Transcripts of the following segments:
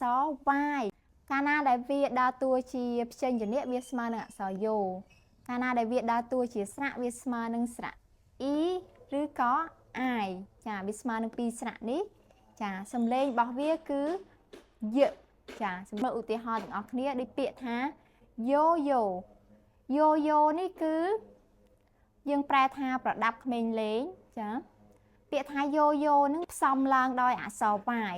សរ Y កាលណាដែលវាដើរតួជាព្យញ្ជនៈវាស្មើនឹងអក្សរយោកាលណាដែលវាដើរតួជាស្រៈវាស្មើនឹងស្រៈ e ឬក៏ i ចាវាស្មើនឹងពីរស្រៈនេះចាសំឡេងរបស់វាគឺយចាសម្រាប់ឧទាហរណ៍ទាំងអស់គ្នាដូចពាក្យថាយោយោយោយោនេះគឺយើងប្រែថាប្រដាប់ក្មេងលេងចាពាក្យថាយោយោនឹងផ្សំឡើងដោយអក្សរ y.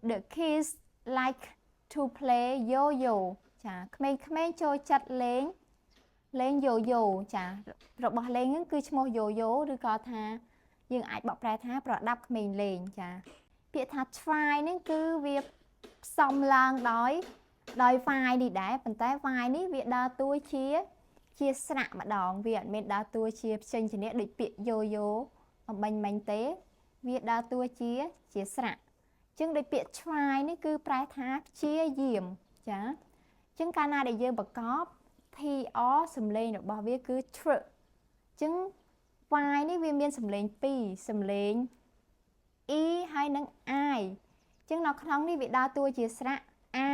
The kids like to play yo-yo. ចាក្មេងៗចូលចិត្តលេងលេងយោយោចារបស់លេងហ្នឹងគឺឈ្មោះយោយោឬក៏ថាយើងអាចបកប្រែថាប្រដាប់ក្មេងលេងចាពាក្យថា try ហ្នឹងគឺវាផ្សំឡើងដោយ y នេះដែរប៉ុន្តែ y នេះវាដើរតួជាជាស្រៈម្ដងវាអត់មានដើរតួជាព្យញ្ជនៈដូចពាក្យយោយោអម្បាញ់មិញទេ វាដើរតួជាជាស្រៈចឹងដូចពាក្យ try នេះគឺប្រែថាព្យាយាមចាចឹងកាលណាដែលយើងប្រកប tr សំឡេងរបស់វាគឺ tr ចឹង y នេះវាមានសំឡេង2សំឡេង e ហើយនិង i ចឹងនៅក្នុងនេះវាដើរតួជាស្រៈ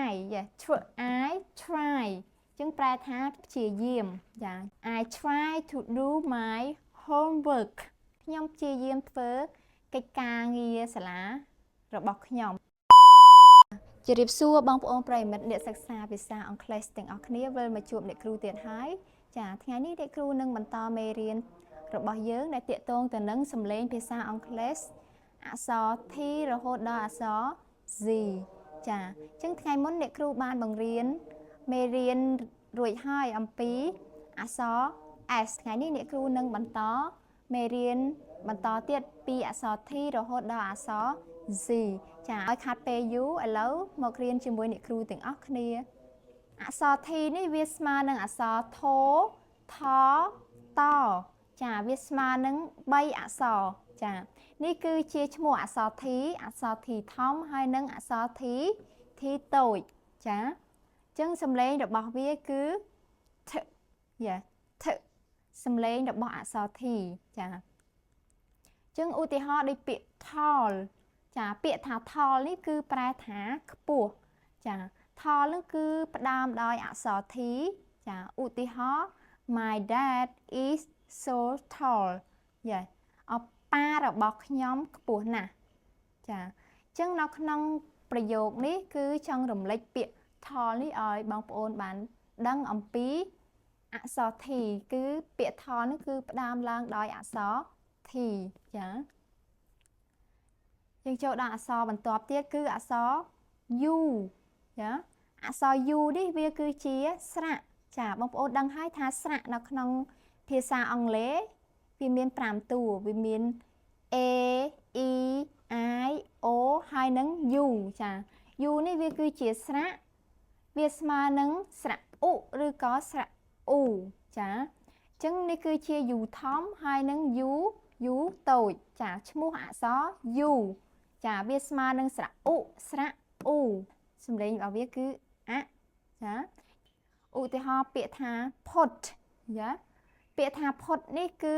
i យ៉ា tr I try ចឹងប្រែថាព្យាយាមចា I try to do my homework. ខ្ញុំព្យាយាមធ្វើកិច្ចការងារសាលារបស់ខ្ញុំជម្រាបសួរបងប្អូនប្រិយមិត្តអ្នកសិក្សាភាសាអង់គ្លេសទាំងអស់គ្នាវិលមកជួបអ្នកគ្រូទៀតហើយចាថ្ងៃនេះអ្នកគ្រូនឹងបន្តមេរៀនរបស់យើងដែលទាក់ទងទៅនឹងសំឡេងភាសាអង់គ្លេសអក្សរ T រហូតដល់អក្សរ Z ចាអញ្ចឹងថ្ងៃមុនអ្នកគ្រូបានបង្រៀនមេរៀនរួចហើយអំពីអក្សរ S ថ្ងៃនេះអ្នកគ្រូនឹងបន្តមេរៀនបន្តទៀតពីអក្សរ T រហូតដល់អក្សរ Z ចាឲ្យខាត់ពេលយូរឥឡូវមករៀនជាមួយអ្នកគ្រូទាំងអស់គ្នាអក្សរ T នេះវាស្មើនឹងអក្សរថថតចាវាស្មើនឹង3អក្សរចានេះគឺជាឈ្មោះអក្សរ T អក្សរ T ធំហើយនិងអក្សរ T T តូចចាអញ្ចឹងសំឡេងរបស់វាគឺ ថយ៉ាថសំឡេងរបស់អក្សរ T ចាអញ្ចឹងឧទាហរណ៍ដូចពាក្យ tall ចាពាក្យថា tall នេះគឺប្រែថាខ្ពស់ចា tall នឹងគឺផ្ដើមដោយអក្សរ T ចាឧទាហរណ៍ My dad is so tall. យ៉ាអប៉ារបស់ខ្ញុំខ្ពស់ណាស់ចាអញ្ចឹងនៅក្នុងប្រយោគនេះគឺចង់រំលេចពាក្យ tall នេះឲ្យបងប្អូនបានដឹងអំពីអក្សរ T គឺពាក្យ tall នេះគឺផ្ដើមឡើងដោយអក្សរ T ចាយើងចូលដល់អក្សរបន្ទាប់ទៀតគឺអក្សរ U ចាអក្សរ U នេះវាគឺជាស្រៈចាបងប្អូនដឹងហើយថាស្រៈនៅក្នុងភាសាអង់គ្លេសវាមាន5តួវាមាន A E I O ហើយនិង U ចា U នេះវាគឺជាស្រៈវាស្មើនឹងស្រៈឧឬក៏ស្រៈអ៊ូចាអញ្ចឹងនេះគឺជា U ធំហើយនិង U U តូចចាឈ្មោះអក្សរ U ចាវាស្មើនឹងស្រៈឧស្រៈអ៊ូសំឡេងរបស់វាគឺអចាឧទាហរណ៍ពាក្យថា put យ៉ាពាក្យថា put នេះគឺ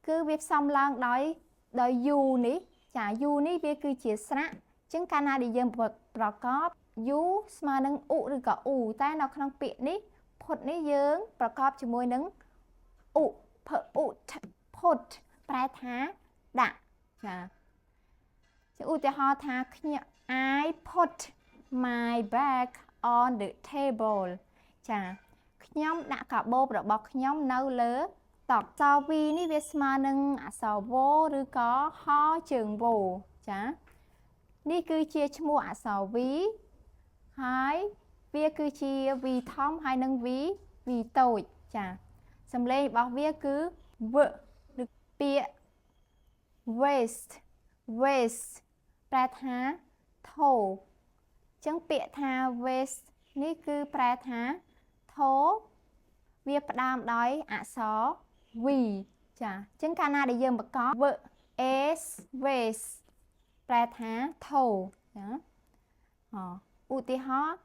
គឺវាផ្សំឡើងដោយដោយ u នេះចា u នេះវាគឺជាស្រៈអញ្ចឹងកាលណាដែលយើងប្រកប u ស្មើនឹងឧឬក៏អ៊ូតែនៅក្នុងពាក្យនេះ put នេះយើងប្រកបជាមួយនឹងឧ p u t put ប្រែថាដាក់ចាជាឧទាហរណ៍ថាខ្ញុំ I put my bag on the table. ចាខ្ញុំដាក់កាបូបរបស់ខ្ញុំនៅលើតុអក្សរ V នេះវាស្មើនឹងអក្សរវឬក៏ហជើងវចានេះគឺជាឈ្មោះអក្សរ V ហើយវាគឺជា V ធំហើយនិង V V តូចចាសំឡេងរបស់វាគឺ v ឬពាក្យ vase vase ប្រែថាថូអញ្ចឹងពាក្យថា vase នេះគឺប្រែថាថូវាផ្ដើមដោយអក្សរ V ចាអញ្ចឹងកាលណាដែលយើងប្រកប V S vase ប្រែថាថូចាឧទាហរណ៍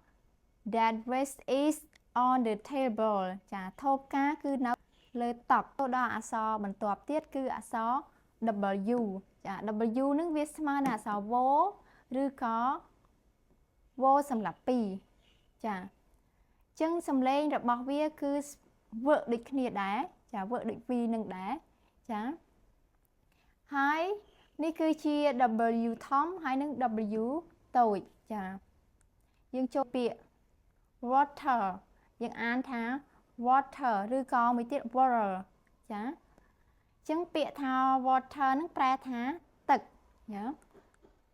That vase is on the table. ចាថូផ្កាគឺនៅលើតុទៅដល់អក្សរបន្ទាប់ទៀតគឺអក្សរ W ចា W នឹងវាស្មើនឹងអក្សរវឬក៏ វសម្រាប់2ចាចឹងសំឡេងរបស់វាគឺវដូចគ្នាដែរចាវដូច V នឹងដែរចាហើយនេះគឺជា W ធំហើយនឹង W តូចចាយើងចូលពាក្យ water យើងអានថា water ឬក៏មួយទៀត water ចាចឹងពាក្យថា water នឹងប្រែថាទឹកចា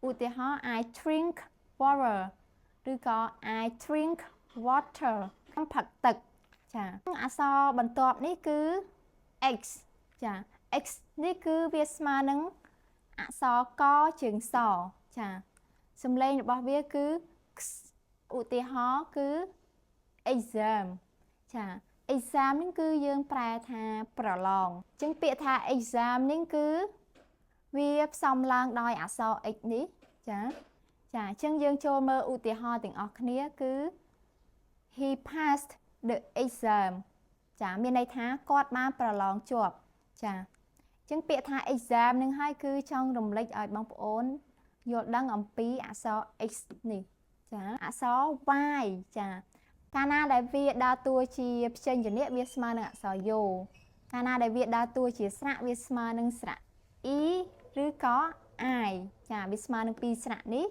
ឧទាហរណ៍ I drink water ឬក៏ I drink water ខ្ញុំផឹកទឹកចាអក្សរបន្ទាប់នេះគឺ X ចា X នេះគឺវាស្មើនឹងអក្សរកជើងសចាសំឡេងរបស់វាគឺ x ឧទាហរណ៍គឺ exam ចា exam នេះគឺយើងប្រែថាប្រឡងអញ្ចឹងពាក្យថា exam នេះគឺវាផ្សំឡើងដោយអក្សរ x នេះចាចាអញ្ចឹងយើងចូលមើលឧទាហរណ៍ទាំងអស់គ្នាគឺ He passed the exam ចាមានន័យថាគាត់បានប្រឡងជាប់ចាអញ្ចឹងពាក្យថា exam នឹងហើយគឺចង់រំលេចឲ្យបងប្អូនយល់ដឹងអំពីអក្សរ x នេះចាអក្សរ y ចាកាលណាដែលវាដើរតួជាព្យញ្ជនៈវាស្មើនឹងអក្សរយោកាលណាដែលវាដើរតួជាស្រៈវាស្មើនឹងស្រៈ e ឬក៏ i ចាវាស្មើនឹងពីរស្រៈនេះ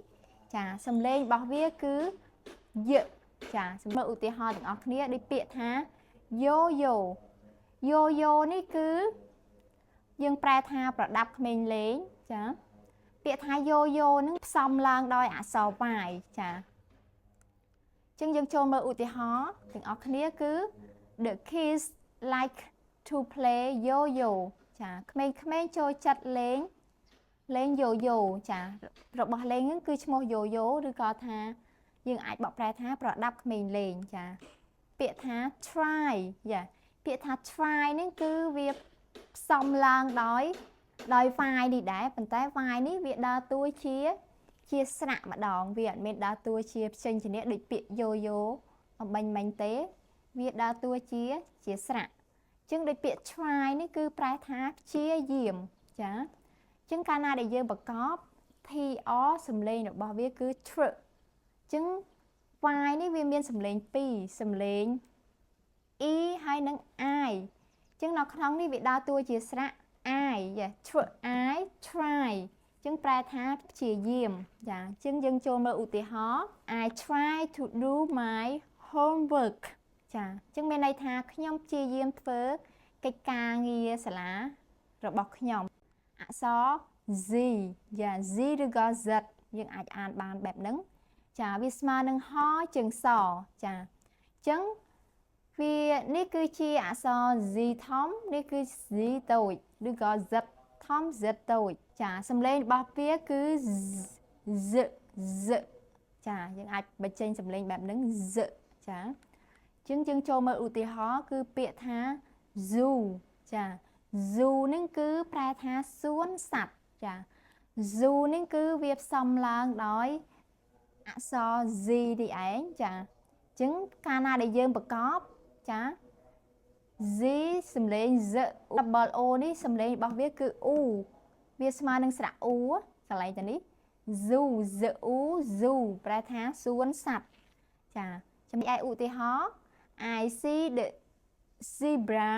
ចាសំឡេងរបស់វាគឺយចាសម្រាប់ឧទាហរណ៍ទាំងអស់គ្នាដូចពាក្យថាយោយោយោយោនេះគឺយើងប្រែថាប្រដាប់ក្មេងលេងចាពាក្យថាយោយោនឹងផ្សំឡើងដោយអក្សរ y ចាចឹងយើងចូលមើលឧទាហរណ៍ទាំងអស់គ្នាគឺ The kids like to play yo-yo ចាក្មេងៗចូលចិត្តលេងលេងយោយោចារបស់លេងហ្នឹងគឺឈ្មោះយោយោឬក៏ថាយើងអាចបកប្រែថាប្រដាប់ក្មេងលេងចាពាក្យថា try យ៉ាពាក្យថា try ហ្នឹងគឺវាផ្សំឡើងដោយ y នេះដែរប៉ុន្តែ y នេះវាដើរតួជាជាស្រៈម្ដងវាអត់មានដើរតួជាព្យញ្ជនៈដូចពាក្យយោយោអម្បាញ់មិញទេ វាដើរតួជាជាស្រៈចឹងដូចពាក្យ try នេះគឺប្រែថាព្យាយាមចាចឹងកាលណាដែលយើងប្រកប tr សំឡេងរបស់វាគឺ tr ចឹង y នេះវាមានសំឡេង2សំឡេង e ហើយនិង i ចឹងនៅក្នុងនេះវាដើរតួជាស្រៈ i យ៉ា tr i try ចឹងប្រែថាព្យាយាមចាចឹងយើងចូលមើលឧទាហរណ៍ I try to do my homework ចាចឹងមានន័យថាខ្ញុំព្យាយាមធ្វើកិច្ចការងារសាលារបស់ខ្ញុំអក្សរ Z យ៉ា Z ឬក៏ Z យើងអាចអានបានបែបហ្នឹងចាវាស្មើនឹងហជើងសចាអញ្ចឹងវានេះគឺជាអក្សរ Z ធំនេះគឺ Z តូចឬក៏ Z ធំ Z តូចចាសំឡេងរបស់វាគឺ Z Z ចាយើងអាចបញ្ចេញសំឡេងបែបហ្នឹង Z ចាជាងយើងចូលមើលឧទាហរណ៍គឺពាក្យថា zoo ចា zoo នេះគឺប្រែថាសួនសត្វចា zoo នេះគឺវាផ្សំឡើងដោយអក្សរ Z នេះឯងចាអញ្ចឹងកាលណាដែលយើងប្រកបចា Z សំឡេង Z double O នេះសំឡេងរបស់វាគឺ U វាស្មើនឹងស្រៈ U កន្លែងទៅនេះ zoo Z U zoo ប្រែថាសួនសត្វចាចំណែកឯឧទាហរណ៍ I see the zebra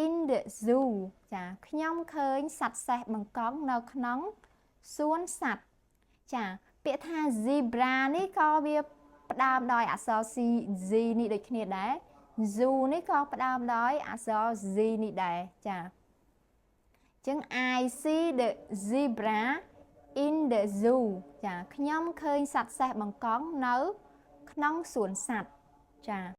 in the zoo ចាខ្ញុំឃើញសត្វសេះបង្កងនៅក្នុងសួនសត្វចាពាក្យថា zebra នេះក៏វាផ្ដើមដោយអក្សរ C Z នេះដូចគ្នាដែរ zoo នេះក៏ផ្ដើមដោយអក្សរ Z នេះដែរចាចឹង I see the zebra in the zoo ចាខ្ញុំឃើញសត្វសេះបង្កងនៅក្នុងសួនសត្វចា។